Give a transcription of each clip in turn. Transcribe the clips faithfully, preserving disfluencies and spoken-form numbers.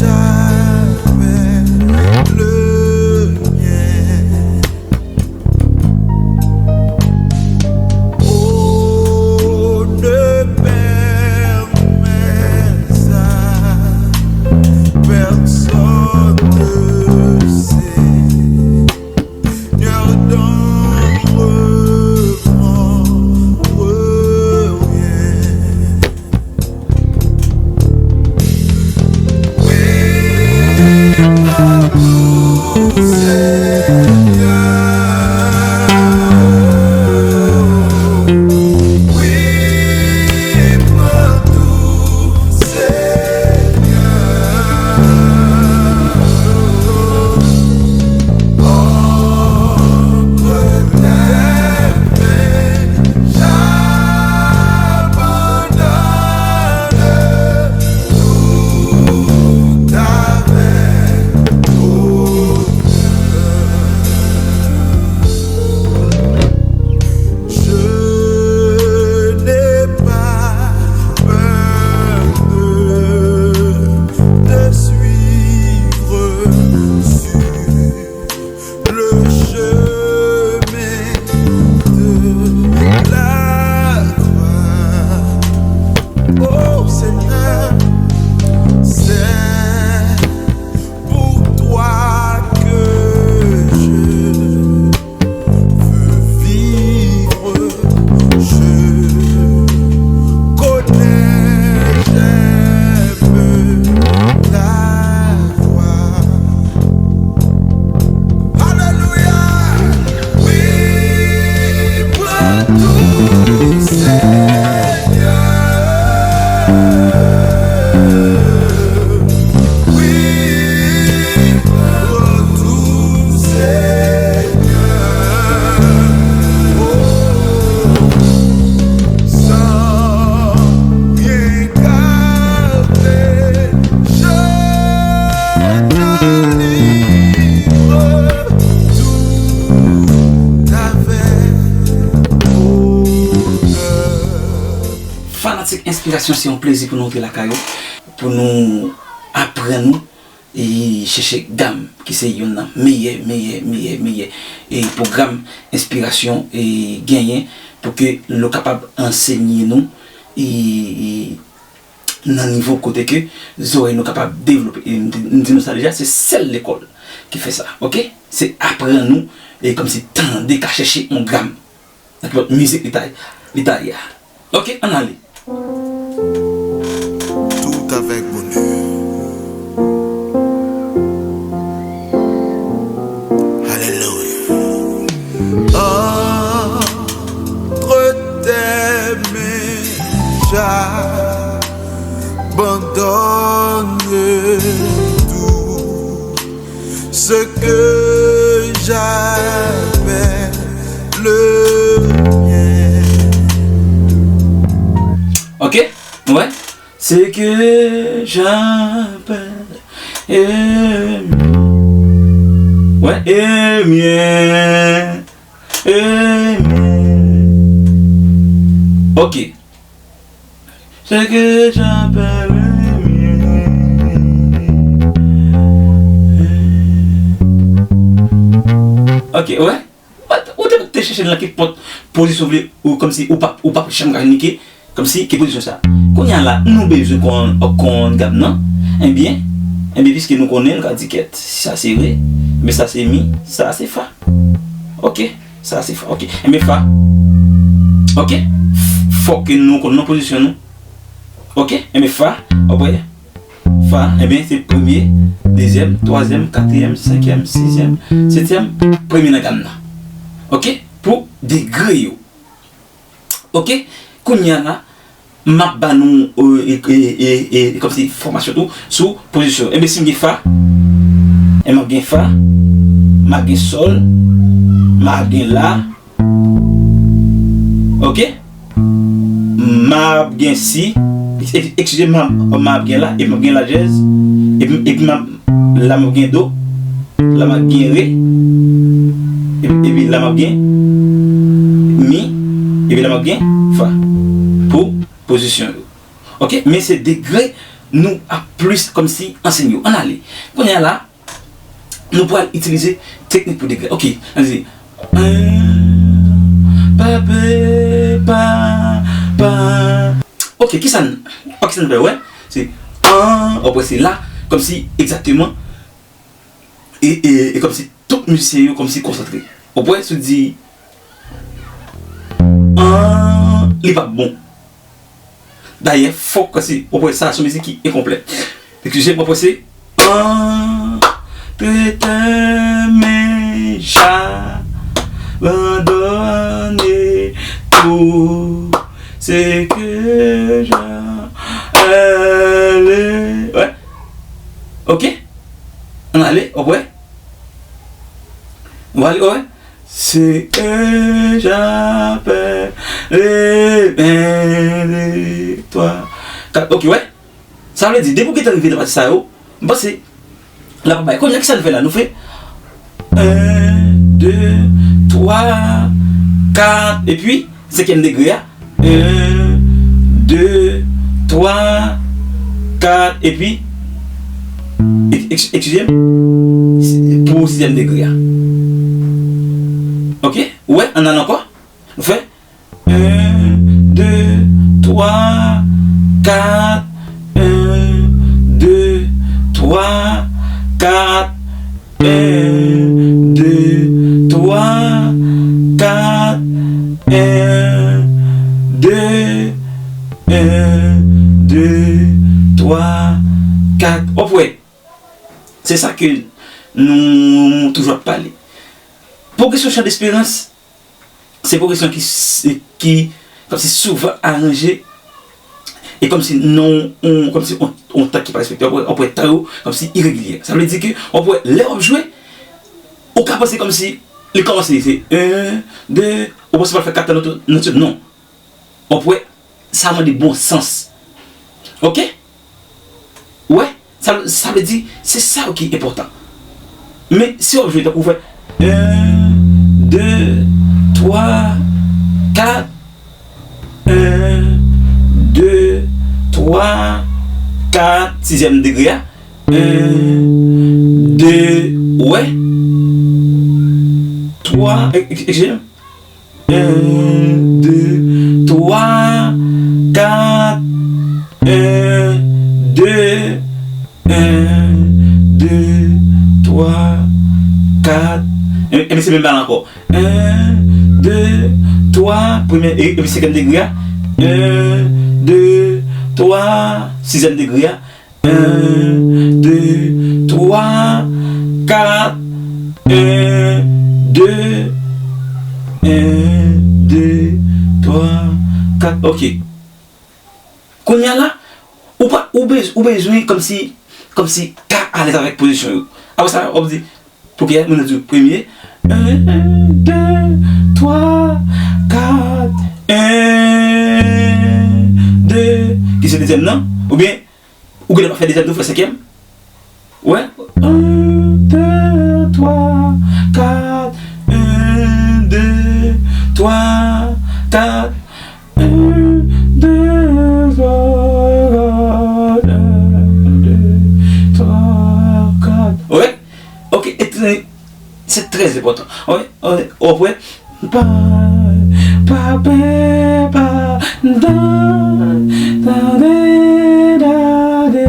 J'avais le mien. Oh, ne permets à personne de Seigneur d'en reprendre rien. Oui, prends tout, Seigneur. Oui, prends tout, Seigneur. Entre tes mains, j'abandonne tout avec bonheur. Je n'ai pas peur de te suivre sur le chemin de la croix. Oh Seigneur, c'est pour toi que je veux vivre, je connais, j'aime ta voix. Alléluia. Oui, prends tout, Seigneur. Oui, prends tout, Seigneur. Oh, sans rien garder, je te livre tout avec bonheur. Fanatik Enspirasyon, se yon plezi pou nou antre lakay ou, pou nou aprann ou e chèche gam ki se youn nan meyè, meyè, meyè, meyè e pwogram Enspirasyon e genyen pou ke nou kapab ansenye nou e, e nan nivo kote ke zòrèy nou kapab devlope. E m di, m di nou sa deja, se sèl lekòl ki fè sa, oke? Se aprann nou e kòmsi tande, ka chèche yon gam. Nan nenpòt mizik li ta, li ta ye a. Oke, ann ale. Tout avec bonheur. Alléluia. Entre tes mains, j'abandonne tout ce que j'avais le mien. Ok, ouais. Ce que j'appelle le mien. Ouais, le mien. Le mien. Ok. Ce que j'appelle le mien. Ok, ouais. Ou te, ou te chèche nan ki pòt pozisyon vle, ou kòmsi ou pa, ou pa janm ka nike, kòmsi ki pozisyon sa. Kounye a la, nou bezwen konn, konn gam nan. Ebyen, ebyen, piske nou konnen, nou ka di kèt, sa se re, men sa se mi, sa se fa. Ok. Sa se fa. Ok. Enben fa. Ok. F- Fòk ke nou konn nan pozisyon nou. Ok. Enben fa. Apre fa. Enben se premye, dezyèm, twazyèm, katriyèm, senkyèm, sizyèm, setyèm, premye nan gam nan. Ok. Pou degre yo. Ok. Kounye a la, m ap ba nou e, e, e, e, e, kòmsi fòmasyon tou sou pozisyon. Enben si m gen fa, e m ap gen fa, m ap gen sòl, m ap gen la. Ok? M ap gen si, ek- eskize m, m ap gen la, epi m ap gen la dyèz, epi, epi m ap, la m ap gen do, la m ap gen re, epi, epi la m ap gen mi, epi la m ap gen fa. Pou pozisyon yo. Ok, men se degre nou ap plis kòmsi ansenye yo. Ann ale. Kounye a la, nou pral itilize teknik pou degre. Ok, ann di. En, pa, pe, pa, pa. Ok, kisa n, ok, kisa n fè, wè? Se an, w ap wè se la, kòmsi egzakteman, e, e, e kòmsi tout mizisyen yo kòmsi konsantre. W ap wè, si w di an, li p ap bon. Dayè, fòk, si w ap wè, sa se yon mizik ki enkonplè. Eskize m, w ap wè se an, te, te, men, ja, bandone, tou, se ke ja, elle, wè. Ok? Ann ale, w ap wè. W ale, w ap wè. Ce que j'appelle le bien de toi. Ka-, ok, wè. Sa vle di, depi w gentan rive nan pati sa yo, m panse, l ap bay. Kounye a, kisa n fè la? Nou fè en, de, twa, kat, epi senkyèm degre a. En, de, twa, kat, epi, ek-, ek-, eskize m, si-, pou sizyèm degre a. Ok? Ou wè, ann al ankò. Nou fè en, de, twa, kat, en, de, twa, kat, en, de, twa, kat, en, de, en, de, twa, kat. W ap wè, se sa ke nou toujou ap pale. Pwogresyon Chan Desperans, se pwogresyon ki, ki kòmsi souvan aranje e kòmsi nan yon, kòmsi yon, yon tan ki pa respekte. W ap wè, w ap wè tan yo kòmsi iregilye. Sa vle di ke w ap wè lè w ap jwe, ou ka panse kòmsi li kòmanse se en, de, ou panse pral fè kat tan nan tout, nan tout, non. W ap wè, sa mande bon sans. Ok? Ou wè? Sa, sa vle di, se sa yo ki enpòtan. Men si w ap jwe tankou w fè en, de, twa, kat, en, de, twa, kat, sizyèm degre a, en, de, ou wè, twa, ek-, ek-, eskize m. En, de, twa, kat, en, de, en, de, twa, kat. E, epi se menm bagay la ankò. En, de, twa, premye, e, epi senkyèm degre a. En, de, twa, sizyèm degre a. En, de, twa, kat, en, de, en, de, twa, kat. Ok. Kounye a la, ou pa, ou bez-, ou bezwen kòmsi, kòmsi ka alèz avèk pozisyon yo. Apre sa, w ap di, pou ki moun nan di premye, en, de, twa, kat, en, de, ki se dezyèm nan, oubyen ou genlè pa fè dezyèm tou, fè senkyèm. Wè. En, de, twa, kat, en, de, twa, kat, en, de, twa, kat, en, de, twa, kat. Wè. Ok, e Se trè enpòtan. Wi, wi, w ap wè. Pa, pa, pe, pa, da, da, de, da, de,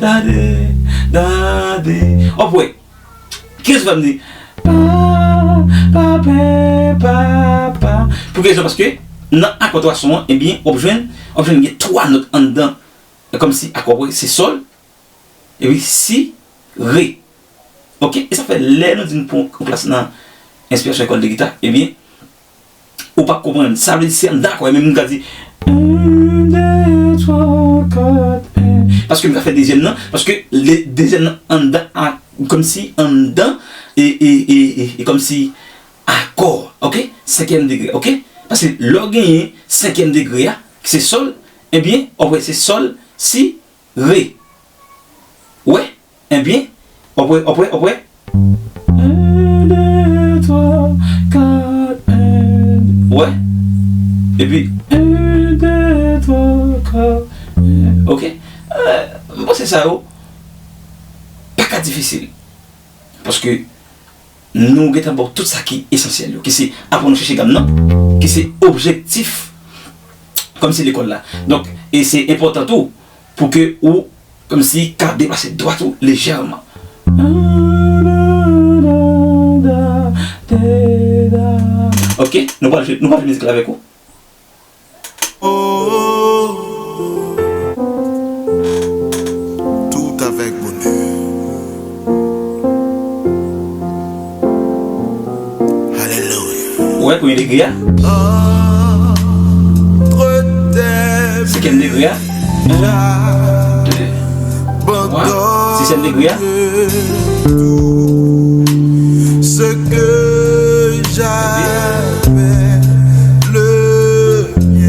da, de, da, de. W ap wè. Kilès ki va m di? Pa, pa, pe, pa, pa. Pou ki rezon? Paske nan akò twa son an, ebyen, w ap jwenn, w ap jwenn gen twa nòt anndan. Kòmsi akò, w ap wè, se sòl, epi si, re. Ok? E sa fè lè nou di n pran yon plas nan enspirasyon ekòl de gita, ebyen, ou p ap konprann. Sa vle di se anndan akò, e menm moun ka di, en, de, twa, kat, en. Paske m ka fè dezyèm nan, paske le, dezyèm nan anndan a, kòmsi anndan, e, e, e, e, e kòmsi akò, ok? Senkyèm degre, ok? Paske lè w genyen senkyèm degre a, ki se sòl, ebyen, w ap wè se sòl, si, re. Wè? Ebyen, w ap wè, w ap wè, w ap wè. En, de, twa, kat, en. Wè? Epi, en, de, twa, kat, en. Ok? sa yo pa ka difisil. Paske nou gentan ba w tout sa ki esansyèl yo, ki se aprann nou chèche gam nan, ki se objektif kòmsi lekòl la. Donk, e se enpòtan tou pou ke ou kòmsi ka deplase dwat ou lejèman. Ok, nou pral jwe, nou pral jwe mizik la avèk ou. Tout avec bonheur. Alelouya. Ou wè premye degre a? Senkyèm degre a? Yen, de, twa. Sizyèm degre a?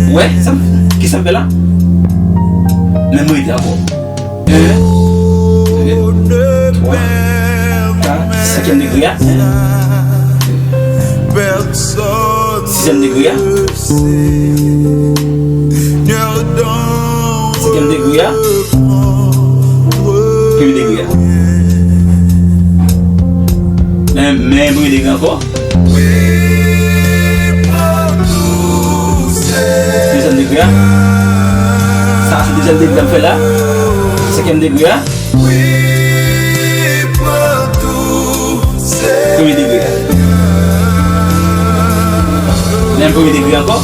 Ou wè sa m, ki sa m fè la? Men m rete ankò. Yen, de, twa, kat, senkyèm degre a. Sizyèm degre a. Senkyèm degre a. Premye degre a. Men, men premye degre ankò. Dezyèm degre a. Sa a se dezyèm degre a m fè la. Senkyèm degre a. Premye degre a. Men premye degre ankò.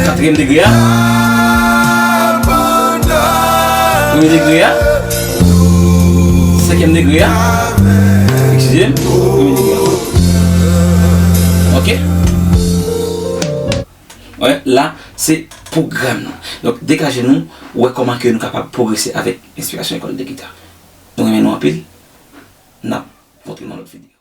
Katriyèm degre a. Premye degre a. Senkyèm degre a. Eskize m. Premye degre a. Ok. Wè, la, se pwogram nou. Donk, degaje nou, wè kòman ke nou kapab pwogrese avèk enspirasyon Lekòl de Gita. Nou renmen nou anpil. N ap montre nan lòt videyo.